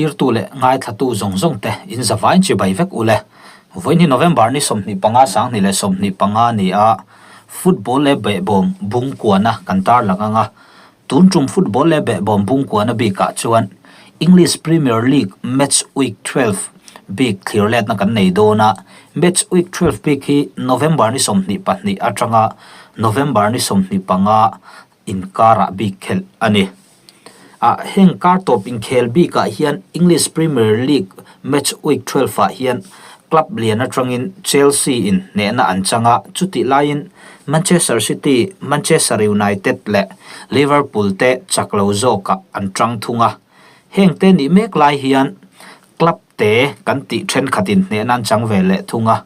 Thlirtu leh ngaithlatu zawng zawng te in zavain chibai vek ule. Vawiin hi November ni 25 2025 ni a football leh behbawm bung kuana kan tarlang ang a. Tun tum football leh behbawm bung kuana bikah chuan English Premier League match week 12 bik thlir letna kan nei dawn a. Match week 12 bik hi November ni 22 atanga November ni 25 inkarah bik khelh a ni. Ah, heng kar tawp inkhel bikah hian English Premier League match week 12 ah hian club lian atangin Chelsea in hnehna an chang a, chutih laiin Manchester City, Manchester United leh Liverpool te chak lo zawkah an tang thung a. Heng te nih mek lai hian club te kan tih thenkhatin hnehna an chang ve leh thung a.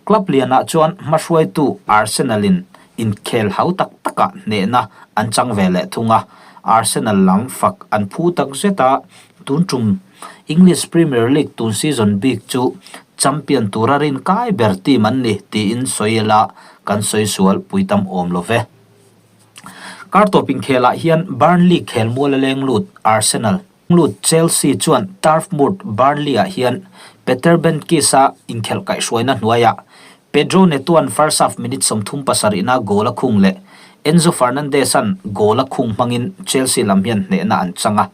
Club lianah chuan hmahruaitu Arsenal in inkhel hau tak takah hnehna an chang ve leh thung a. Arsenal lam fak an phu tak zet a, tun tum English Premier League tun season bik chu champion tura rin kai ber team an ni tiin sawi ila kan sawi sual pui tam awm lo ve. Kartawp inkhelah hian Burnley khelmual a leng lut Arsenal. Lut Chelsea chuan Turf Moor Burnley-ah hian Peter Benkis-a inkhelh kaihhruaina hnuaiah Pedro Neto-a'n first half minute 37na goal a khung leh Enzo Fernandez-a'n goal a khung hmangin Chelsea lam hian hnehna an chang a.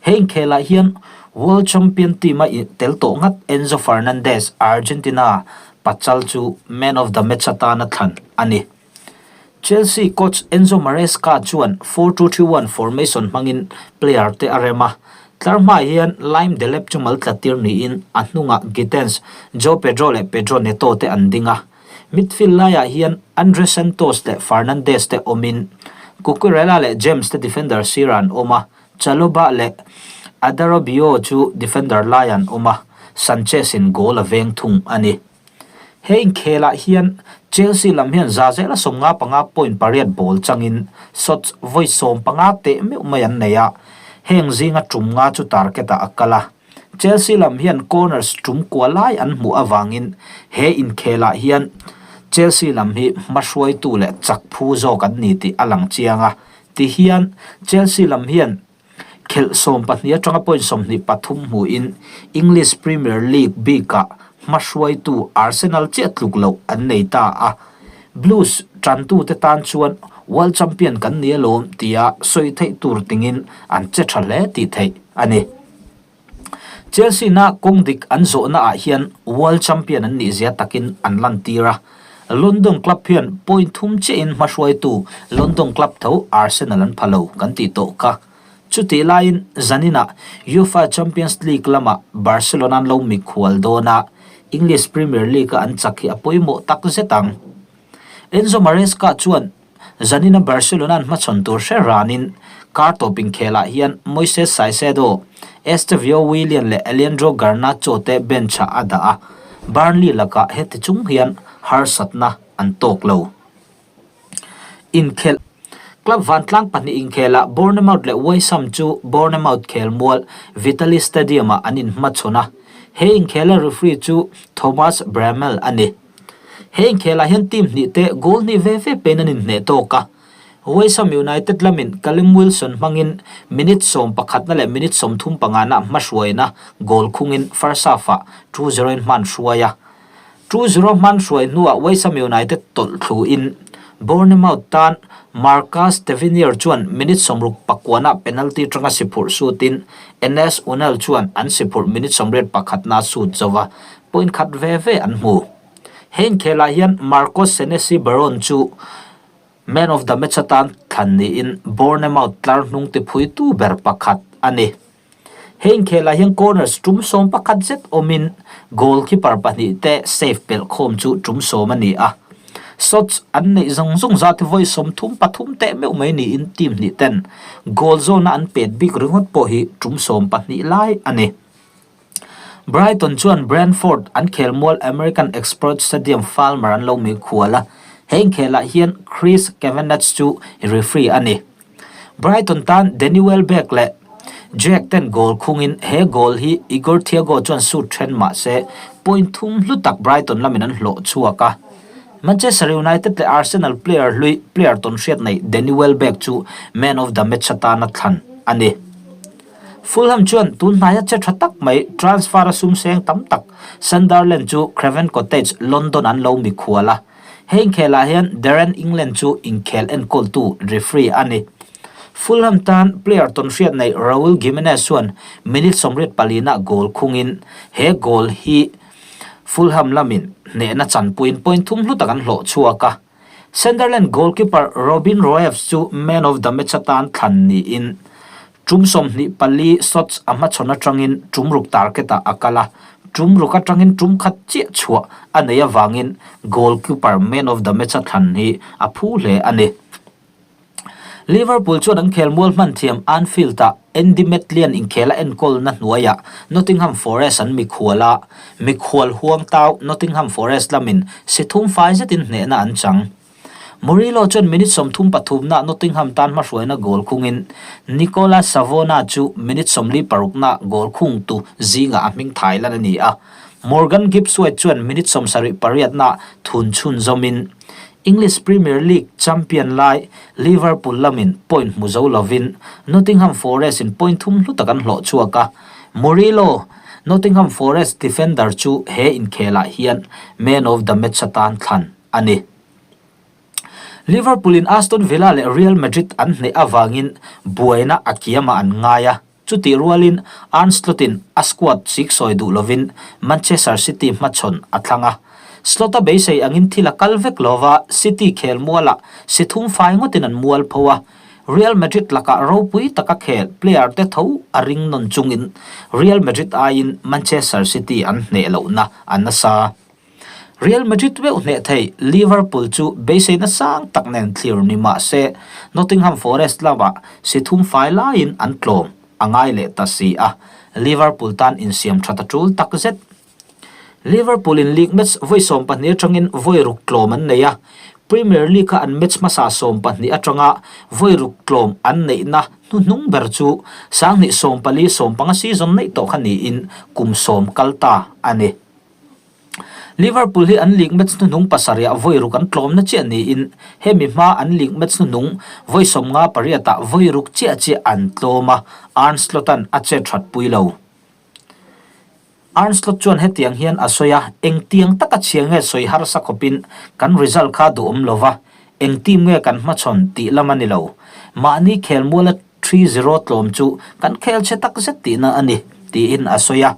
He inkhelah hian World Champion team-a tel tawh ngat Enzo Fernandez, Argentina pachal chu man of the match atana thlan a ni. Chelsea coach Enzo Maresca chuan 4-2-3-1 formation hmangin player te a rem a, tlar hmaah hian Lime Delap chu mal tla tir niin a hnungah Gittens, Joao Pedro leh Pedro Neto te an ding a. Midfield laiah hian Andre Santos leh Fernandes te awmin Cucurella leh James te defender sirah an awm a, Chalobah leh Adarabioyo chu defender laiah an awm a, Sanchez in goal a veng thung a ni. He inkhelah hian Chelsea lam hian za zela 55.8 ball changin shots vawi 15 teh meuh mai an nei a, heng zinga tum nga chu target ah a kal a. Chelsea lam hian corners tum kua lai an hmuh avangin he inkhelah hian Chelsea lam hi hmahruaitu leh chak phu zawk an ni tih a lang chiang a. Tihian Chelsea lam hian Khelh 12 atanga point 23 hmuhin English Premier League bikah hmahruaitu Arsenal chiah tluk loh an nei ta a. Blues tantute tan chuan World Champion kan ni alawm tia sawi theih tur tingin an che tha hle tih theih a ni. Chelsea na kawng dik an zawhnaah hian World Champion an nih zia takin an lantir a. London club hian point thum chiahin hmahruaitu London club tho Arsenal an pha lo kan tih tawh kha. Chutih laiin zaninah UEFA Champions League lamah Barcelona an lo mikhual dawn a, English Premier League-a an chak hi a pawimawh tak zet ang. Enzo Maresca chuan Zanina Barcelona an hmachhawn tur hre ranin kar tawp inkhelah hian Moises Caicedo, Estevao Willian leh Alejandro Garnacho te bench-ah a dah a, Burnley lakah heti chung hian harsatna an tawk lo. Inkhelh Club vantlang pahnih inkhelah Bournemouth leh West Ham chu Bournemouth khelmual Vitaly Stadium-ah an inhmachhawn a, he inkhela referee chu Thomas Bramell a ni. He inkhelah hian team hnih te goal hnih ve ve pein an inhneh tawk a. West Ham United lamin Callum Wilson hmangin minute 11 na leh minute 35 na hmahruaina goal khungin first half-ah 2-0 in hman hruai a. 2-0 hman hruai hnuah West Ham United tawlh thluin Bournemouth tan Marcus Tavernier chuan minute 69 penalty tanga si phurh sutin Enes Unal chuan an si phurh minute 81 na sut zo va. Point khat ve ve an hmu. He inkhelah hian Marcos Senesi Baron chu Man of the Match atan thlan niin Bournemouth tlar hnung tiphuitu ber pakhat a ni. He inkhelah hian corners tum 11 zet awmin goalkeeper pahnih te save pelh khawm chu tum 10 a ni a. Shots an neih zawng zawng zat hi vawi 33 teh meuh mai niin team hnih ten goal zawna an pet bik ringawt pawh hi tum 12 lai a ni. Brighton chuan Brentford an khelmual American Expert Stadium Falmer an lo mi khual a, he inkhelah hian Chris Kavanagh chu referee a ni. Brighton tan Danny Welbeck leh Jack ten goal khungin he goal hi Igor Thiago chuan shoot then mah se point thum hlu tak Brighton lamin an hlawh chhuak a. Manchester United leh Arsenal player hlui player tawn hriat nei Danny Welbeck chu man of the match atana thlan a ni. Fulham chuan tun hnaia che tha tak mai transfer a sum seng tam tak Sunderland chu Craven Cottage, London an lo mikhual a. He inkhelah hian Darren England chu inkhel enkawltu referee a ni. Fulham tan player tawnhriat nei Raul Gimenez chuan minute 84 na goal khungin he goal hi Fulham lamin hnehna chanpuiin point thum hlu tak an hlawh chhuak a. Sunderland goalkeeper Robin Roefs chu man of the match atan thlan niin tum 24 shots a hmachhawn atangin tum ruk target ah a kal a, tum ruk atangin tum khat chiah chhuah a nei avangin goalkeeper man of the match a thlan hi a phu hle a ni. Liverpool chuan an khelmual hman thiam Anfield-ah Andy Metlian inkhel a enkawlna hnuaiah Nottingham Forest an mikhual a, mikhual huang tau Nottingham Forest lamin si thum fai zetin hnehna an chang. Murillo chuan minute 33 na Nottingham tan hmahruaina goal khungin Nicolas Savona chu minute 46 na goal khungtu zingah a hming thai lan a ni a, Morgan Gibbs-White chuan minute 78 na thun chhunzawmin English Premier League champion lai Liverpool lamin point hmu zo lovin Nottingham Forest in point thum hlu tak an hlawh chhuak a, Murillo, Nottingham Forest defender chu he inkhelah hian man of the match atan thlan a ni. Liverpool in Aston Villa leh Real Madrid an hneh avangin buaina a kiamah an ngai a. Chutih rualin Arne Slot-in a squad siksawi duh lovin Manchester City hmachhawn a thlang a. Slot-a beisei angin thil a kal vek lova City khel mualah si thum fai ngawtin an mual pho a. Real Madrid lakah ropui taka khel player te tho a ring nawn chungin Real Madrid aiin Manchester City an hneh lohna a nasa. Real Madrid meuh hneh thei Liverpool chu beiseina sang tak nen thlir ni mah se Nottingham Forest lamah si thum fai laiin an tlawm a ngai leh ta si a, Liverpool tan insiam that a tul tak zet. Liverpool in league match vawi 12 atangin vawi ruk tlawm an nei a, Premier League a an match hmasa 12 atanga vawi ruk tlawm an neihna hnuhnung ber chu 2014 15 season neih tawh kha niin kum 10 kal ta a ni. Liverpool hi an league match hnuhnung pasarihah vawi ruk an tlawmna chiah niin hemi hma an league match hnuhnung vawi 58 ah vawi ruk chiah chiah an tlawm a, Arne Slot-a'n a chet that pui lo. Arne Slot chuan hetiang hian a sawi a, Engtiang taka chhia nge sawi harsa khawpin kan result kha duhawm lova, eng team nge kan hmachhawn tih lam a ni lo. Mahni khelmuala 3-0 tlawm chu kan khel chhe tak zet tihna a ni, tiin a sawi a.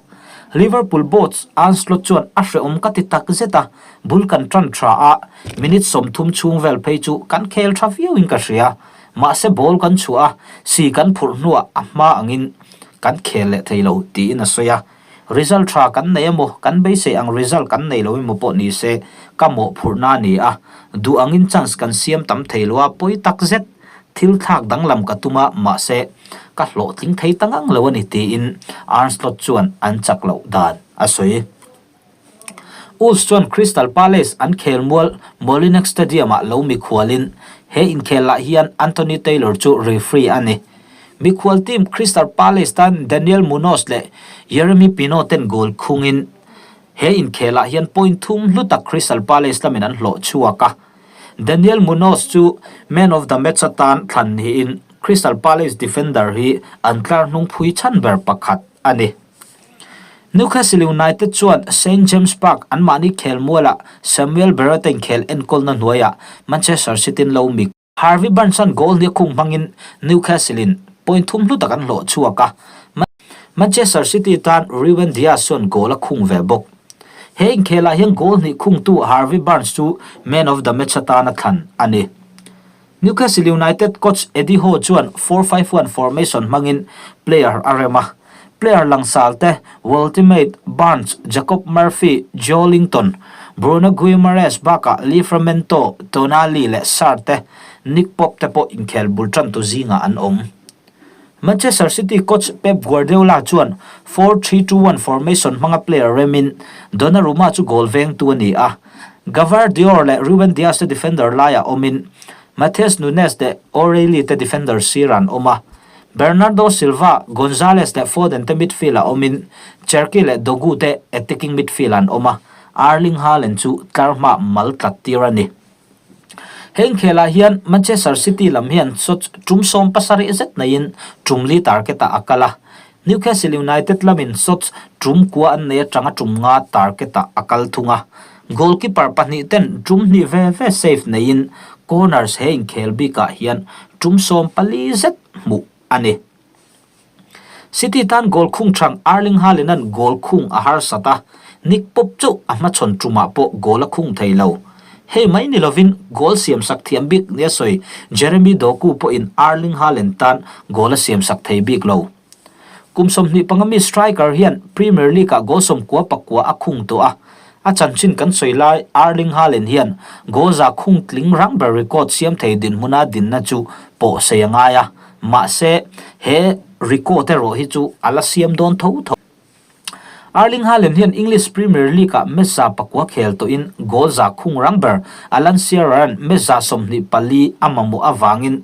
Liverpool boss Arne Slot chuan a hrehawm ka ti tak zet a, bul kan tan tha a, minute 30 chhung vel phei chu kan khel tha viauin ka hria. Mahse ball kan chhuah a, si kan phurh hnuah a hma angin kan khel leh thei lo, tiin a sawi a. Result tha kan nei emaw, kan beisei ang result kan nei lo emaw pawh ni se, ka mawhphurhna a ni a, duh angin chance kan siam tam thei lo a, pawi tak zet. Thil thlak danglam ka tum a, mahse ka hlawhtling thei ta ngang lo a ni tiin Arne Slot chuan an chak loh dan a sawi. Wolves chuan Crystal Palace an khelmual Molineux Stadium-ah lo mikhualin he inkhelah hian Anthony Taylor chu referee a ni. Mikhual team Crystal Palace tan Daniel Munoz leh Yeremy Pino ten goal khungin he inkhelah hian point thum hlu tak Crystal Palace lamin an hlawh chhuak a. Daniel Munoz chu man of the match atan thlan niin Crystal Palace defender hi an tlar hnung phui chhan ber pakhat a ni. Newcastle United chuan St James Park anmahni khelmualah Samuel Barrett-a inkhel enkawlna hnuaiah Manchester City lo mi Harvey Barnes-a'n goal hniak khung hmangin Newcastle-in point thum hlu tak an hlawh chhuak a, Manchester City tan Ruben Dias chuan goal a khung ve bawk. He inkhelah hian goal hnih khungtu Harvey Barnes chu man of the match atana thlan a ni. Newcastle United coach Eddie Howe chuan 4-5-1 formation hmangin player a rem a, player langsal te Woltemade, Barnes, Jacob Murphy, Joelinton, Bruno Guimaraes bakah Livramento, Tonali leh Sarr te Nick Pope te pawh inkhel bul tantu zingah an awm. Manchester City coach Pep Guardiola chuan 4-3-2-1 formation hmanga player remin Donnarumma chu goal vengtu a ni a, Gvardiol leh Ruben Dias te defender laiah awmin Matheus Nunes leh O'Reilly te defender sirah an awm a, Bernardo Silva, Gonzalez leh Foden te midfield-ah awmin Cherki leh Dogu te attacking midfield-ah an awm a, Erling Haaland chu tlar hmaah mal tlat tir a ni. He inkhelah hian Manchester City lam hian shot tum 70 zet neiin tum li target-ah a kal a. Newcastle United lamin shots tum kua an nei atanga tum nga target-ah a kal thung a. Goalkeeper pahnihten tum hnih ve ve save neiin corners he inkhel bikah hian tum 14 zet hmuh a ni. City tan goal khung thang Erling Haaland-a'n goal khung a harsat a, Nick Pope chauh a hmachhawn tumah pawh goal a khung thei lo. Hei mai ni lovin goal siamsak thiam bik nia sawi Jeremy Doku pawhin Erling Haaland tan goal a siamsak thei bik lo. Kum 25 mi striker hian Premier League-ah goal 99 a khung tawh a, a chanchin kan sawi lai Erling Haaland hian goal za khung tling rang ber record siam thei dinhmuna dinna chu pawh sei a ngai a, mahse he record erawh hi chu a la siam dawn tho tho. Erling Haaland hian English Premier League-ah match 9 khel tawhin goal za khung rang ber Alan Shearer-a'n match 24 a mamawh avangin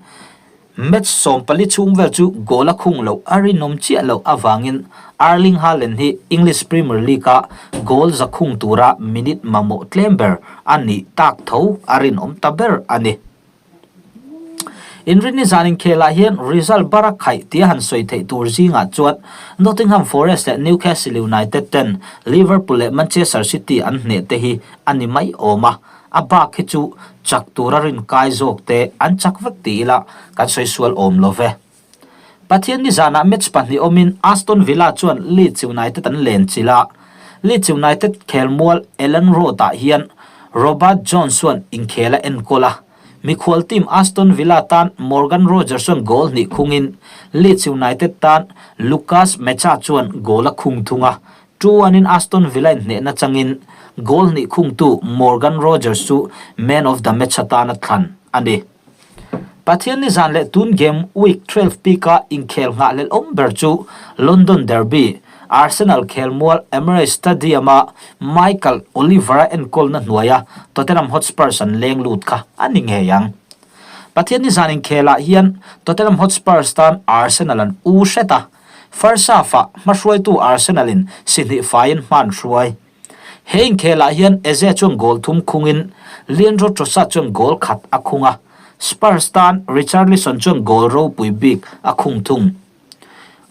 match 14 chhung vel chu goal a khung loh a rinawm chiah loh avangin Erling Haaland hi English Premier League-a goal za khung tura minute mamawh tlem ber a nih tak tho a rinawm ta ber a ni. Inrinni zan inkhelah hian result bar a khaih tia han sawi theih tur zingah chuan Nottingham Forest leh Newcastle United ten Liverpool leh Manchester City an hneh te hi a ni mai awm a, a bak hi chu chak tura rinkai zawk te an chak vek ti ila kan sawi sual awm lo ve. Pathianni zanah match pahnih awmin Aston Villa chuan Leeds United an len chilh a, Leeds United khelmual Elland Road-ah hian Robert Jones chuan inkhel a enkawl a. Mikhual team Aston Villa tan Morgan Rogers chuan goal hnih khungin Leeds United tan Lucas Mecha chuan goal a khung thung a. 2-1 in Aston Villa in hnehna changin goal hnih khungtu Morgan Rogers chu man of the match atana thlan a ni. Pathianni zan leh tun game week 12 pika inkhel nghah lel awm ber chu London Derby, Arsenal khelmual Emirates Stadium-a Michael Oliver-a enkawlna hnuaia Tottenham Hotspurs an leng lut kha a ni ngei ang. Pathianni zan inkhelah hian Tottenham Hotspurs tan Arsenal an u hret a, first half-ah hmahruaitu Arsenal-in si hnih faiin hma an hruai. He inkhelah hian Eze chuan goal thum khungin Leandro Trossard chuan goal khat a khung a, Spurs tan Richarlison chuan goal ropui bik a khung thung.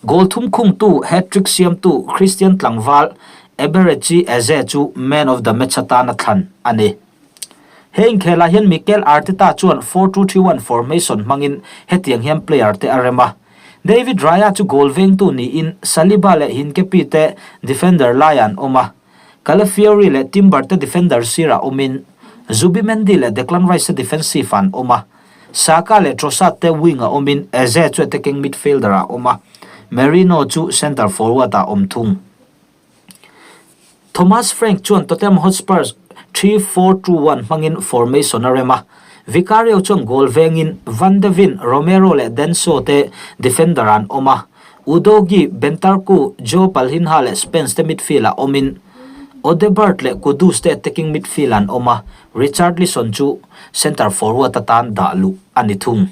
Goal thum khungtu hat-trick siamtu Christian tlangval Eberechi Eze chu man of the match atana thlan a ni. He inkhelah hian Mikel Arteta chuan 4-2-3-1 formation hmangin hetiang hian player te a rem a. David Raya chu goal vengtu niin Saliba leh Hincapié te defender laiah an awm a, Calafiori leh Timber te defender sirah awmin Zubimendi leh Declan Rice te defensive ah an awm a, Saka leh Trossard te wing ah awmin Eze chu attacking midfielder ah a awm a, Merino chu centre forward ah a awm thung. Thomas Frank chuan Tottenham Hotspurs 3-4-2-1 hmangin formation a rem a, Vicario chuan goal vengin Van de Ven, Romero leh Danso te defender an awm a, Udogie, Bentancur, Joao Palhinha leh Spence te midfield ah awmin Odebert leh Kudus te attacking midfield an awm a, Richarlison chu centre forward atan dah luh a ni thung.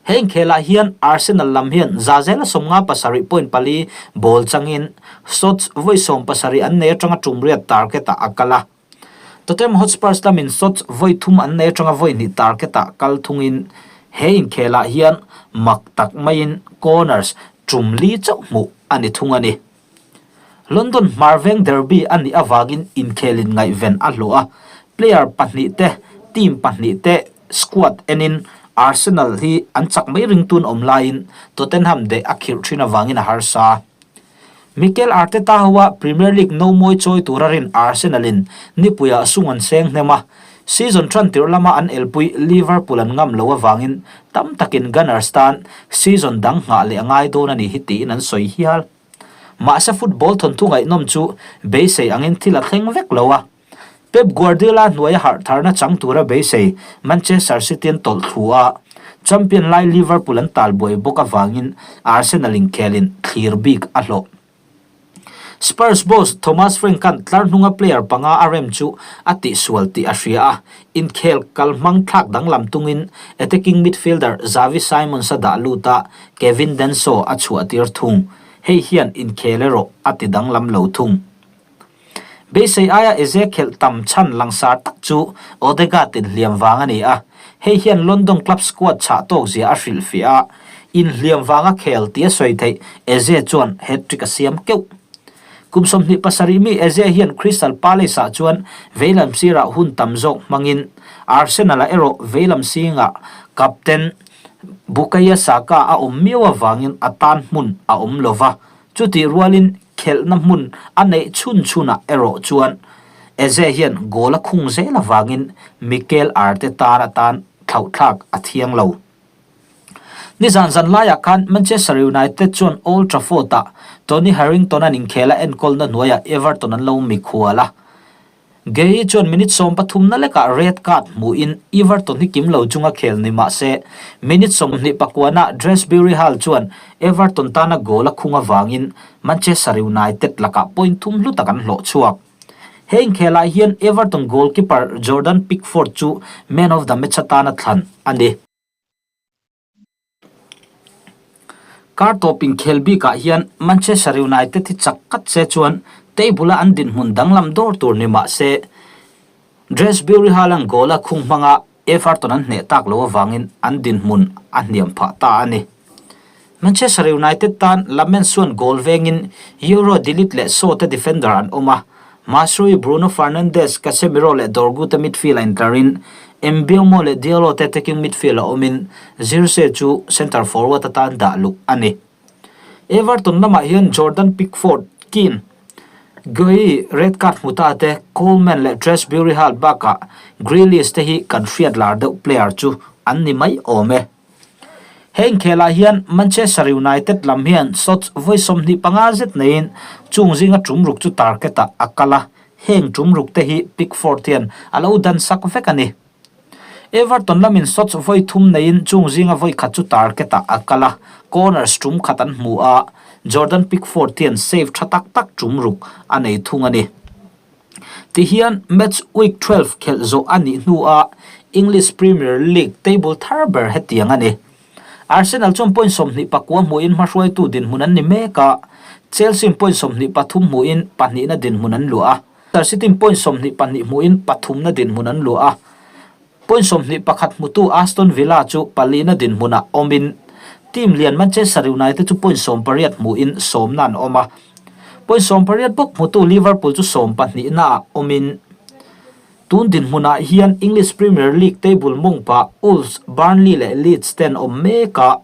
He inkhelah hian Arsenal lam hian zazela 57.4 ball changin shots vawi 17 an nei atanga tum riat target-ah a kal a. Tottenham Hotspurs lamin shots vawi thum an nei atanga vawi hnih target-ah kal thungin he inkhelah hian mak tak maiin corners tum li chauh hmuh a ni thung a ni. London hmarveng derby a nih avangin inkhelin ngaihven a hlawh a, player pahnih te, team pahnih te squad enin Arsenal hi an chak mai ringtun awm laiin Tottenham deh a khirh thin avangin a harsa. Mikel Arteta hoa Premier League no mawi chawi tura rin Arsenal-in nipuiah sung an seng hnem a, season tan tirh lama an elpui Liverpool an ngam lo avangin tam takin Gunners tan season dang nghah leh a ngai dawn a ni hi tiin an sawi hial. Mahse football thawnthu ngaihnawm chu beisei angin thil a thleng vek lo a. Pep Guardiola hnuaia harh tharna chang tura beisei Manchester City an tawlh thlu a, champion lai Liverpool an talbuai bawk avangin Arsenal inkhelin thlir bik a hlawh. Spurs boss Thomas Frank-a'n tlar hnunga player panga a rem chu a tihsual tih a hria a, inkhel kalhmang thlak danglam tungin attacking midfielder Xavi Simons a dah lut a, Kevin Danso a chhuah tir thung. Hei hian inkhel erawh a ti danglam lo thung. Beisei aia Eze khelh tam chhan langsar tak chu Odegaard in hliam vang a ni a, hei hian London club squad chhah tawk zia a hrilhfiah a. Inhliam vanga khel tia sawi theih Eze chuan hat-trick a siam keuh. Kum 27 mi Eze hian Crystal Palace-ah chuan veilam sirah hun tam zawk hmangin Arsenal-ah erawh veilam singah captain Bukayo Saka a awm miau avangin a tan hmun a awm lo va, chutih rualin khelhna hmun a neih chhun chhunah erawh chuan Eze hian goal a khung zel avangin Mikel Arteta atan thlauhthlak a thiang lo. Nizan zan laiah khan Manchester United chuan Old Trafford-ah Tony Harrington-a'n inkhel a enkawlna hnuaiah Everton an lo mikhual a. Gueye chuan minute 13 na lekah red card hmuhin Everton hi kim lo chunga khel ni mah se minute 20 pakuanah Dewsbury Hall chuan Everton tana goal a khung avangin Manchester United lakah point thum hlu tak an hlawh chhuak. He inkhelah hian Everton goalkeeper Jordan Pickford chu man of the match atana thlan a ni. Kar tawp inkhel bikah hian Manchester United hi chak kat se chuan table-a an dinhmun danglam dawr tur ni mah se Dewsbury Hall-a'n goal a khung hmanga Everton an hneh tak loh avangin an dinhmun a hniam phah ta a ni. Manchester United tan Lammens chuan goal vengin Euro de Ligt leh Shaw te defender an awm a, Mazraoui, Bruno Fernandes, Casemiro leh Dorgu te midfield a intlarin Mbeumo leh Diallo te attacking midfield a awmin Zirkzee chu centre forward atan dah luh a ni. Everton lamah hian Jordan Pickford, Keane, Gueye, red card hmu ta te, Coleman leh Dewsbury Hall bakah Grealish te hi kan hriat lar deuh player chu an ni mai awm e. He inkhelah hian Manchester United lam hian shots vawi 25 zet neiin chung zinga tum ruk chu target-ah a kal a, heng tum ruk te hi Pickford hian a lo dan sak vek a ni. Everton lamin shots vawi thum neiin chung zinga vawi khat chu target-ah a kal a, corners tum khat an hmu a, Jordan Pickford hian save tha tak tak tum ruk a nei thung a ni. Tihian match week 12 khelh zawh a nih hnuah English Premier League table thar ber hetiang a ni. Arsenal chuan point 29 hmuhin hmahruaitu dinhmun an ni mek a, Chelsea point 23 hmuhin pahnihna dinhmun an luah a, Leicester City point 22 hmuhin pathumna dinhmun an luah a, point 21 hmutu Aston Villa chu palina dinhmunah awmin team lian Manchester United chu point 18 hmuhin sawmna an awm a. Point 18 bawk hmutu Liverpool chu 12 naah awmin tun dinhmunah hian English Premier League table mawngpah Wolves, Burnley leh Leeds ten awm mek a.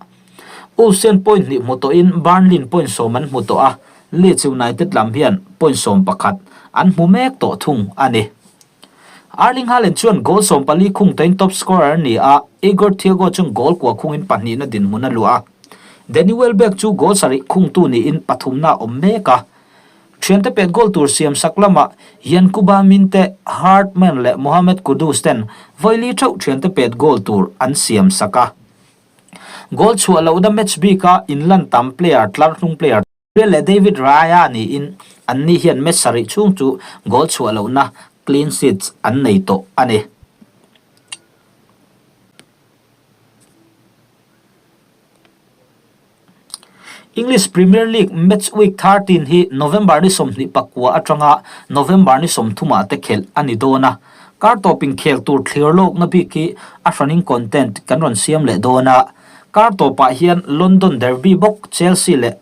Wolves hian point hnih hmu tawhin Burnley in point 10 an hmu tawh a, Leeds United lam hian point 11 an hmu mek tawh thung a ni. Erling Haaland chuan goal 14 khung tawhin top scorer a ni a, Igor Thiago chuan goal kua khungin pahnihna dinhmun a luah a. Danny Welbeck chu goal sarih khungtu niin pathumna a awm mek a. Thiante pet goal tur siam sak lamah Yankuba Minteh, Hartmann leh Mohammed Kudus ten vawi li theuh thiante pet goal tur an siam sak a. Goal chhuah lohna match bika inlan tam player tlar hnung player Gabriel leh David Raya niin anni hian match sarih chhung chu goal chhuah lohna clean sheets an nei tawh a ni. English Premier League match week 13 hi November ni 29 atanga November ni 30 ah te khelh a ni dawn a. Kar tawp inkhel tur thlir lawkna bik hi a hranin content kan rawn siam leh dawn a. Kar tawpah hian London Derby bawk Chelsea leh.